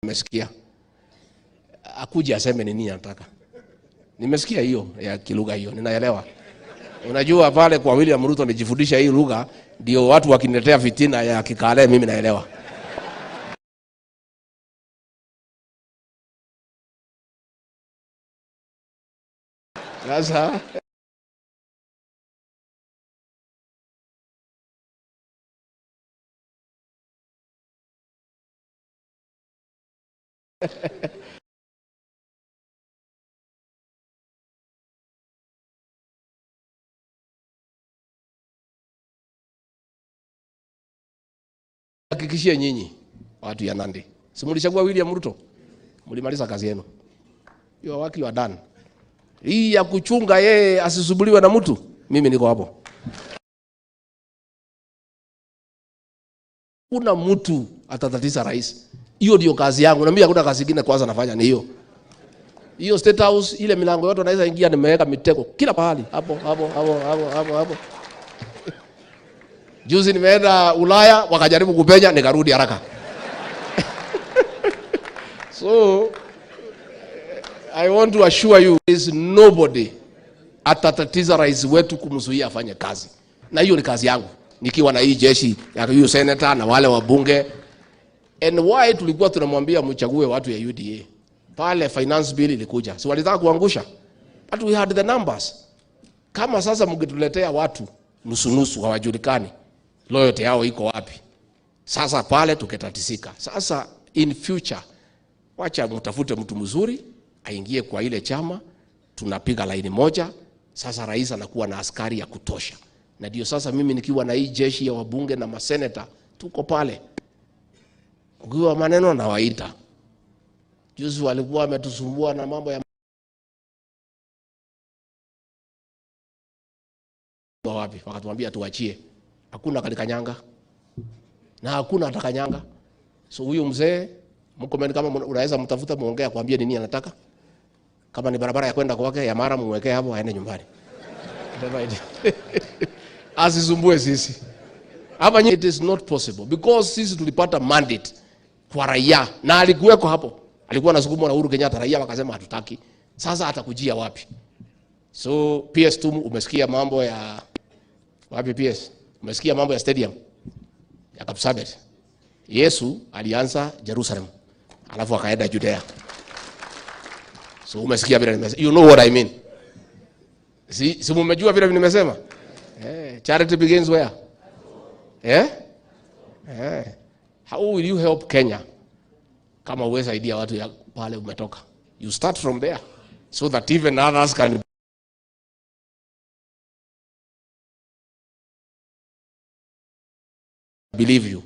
Nimesikia akuje aseme nini anataka. Nimesikia hiyo ya kilugha hiyo, ninaelewa. Unajua pale kwa William Ruto nijifundisha hii lugha, ndio watu wakiniletea fitina ya Kikale mimi naelewa. Sasa hakikishie nyinyi watu ya Nandi, si mlichagua William Ruto, mlimaliza kazi yenu, your work you are done. Hii ya kuchunga yeye asisubuliwe na mtu, mimi niko hapo. Kuna mtu atatatiza rais. Hiyo ndio kazi yangu, na mimi hakuna kazi nyingine kwanza nafanya ni hiyo. Hiyo State House ile milango yote naweza ingia, nimeweka mitego kila pahali, hapo hapo hapo hapo hapo hapo. Juzi nimeenda Ulaya wakajaribu kupenya, nikarudi haraka. So I want to assure you is nobody atatatiza rais wetu kumzuia afanye kazi, na hiyo ni kazi yangu nikiwa na hii jeshi ya huyu senator na wale wabunge. And why tulikuwa tunamwambia mchague watu ya UDA pale, finance bill ilikuja, si walitaka kuangusha, but we had the numbers. Kama sasa mngetuletea watu nusu nusu, hawajulikani loyalty yao iko wapi, sasa pale tuketatisika. Sasa in future, wacha mtafute mtu mzuri aingie kwa ile chama, tunapiga laini moja. Sasa rais anakuwa na askari ya kutosha, na ndio sasa mimi nikiwa na hii jeshi ya wabunge na maseneta tuko pale, ukiwa maneno nawaita. Juzi walikuwa wametusumbua na mambo ya wapi, wakatuambia tuachie, hakuna kalikanyanga na hakuna atakanyanga. So huyu mzee mkomeni, kama unaweza mtafuta muongea, kuambia nini anataka. Kama ni barabara ya kwenda kwake ya mara, muwekee hapo aende nyumbani. Asisumbue sisi hapa. It is not possible because sisi tulipata mandate kwa raia na alikuweko hapo, alikuwa anasukumwa na Uhuru Kenyatta, raia wakasema hatutaki. Sasa atakujia wapi? So PS2, umesikia mambo ya wapi? PS, umesikia mambo ya stadium ya Kapsabet. Yesu alianza Jerusalem alafu akaenda Judea. So umesikia vile nimesema, you know what I mean. Si mumejua vile nimesema? Eh, charity begins where? Eh? Eh. How will you help Kenya kama uweza saidia watu ya pale umetoka? You start from there so that even others can believe you.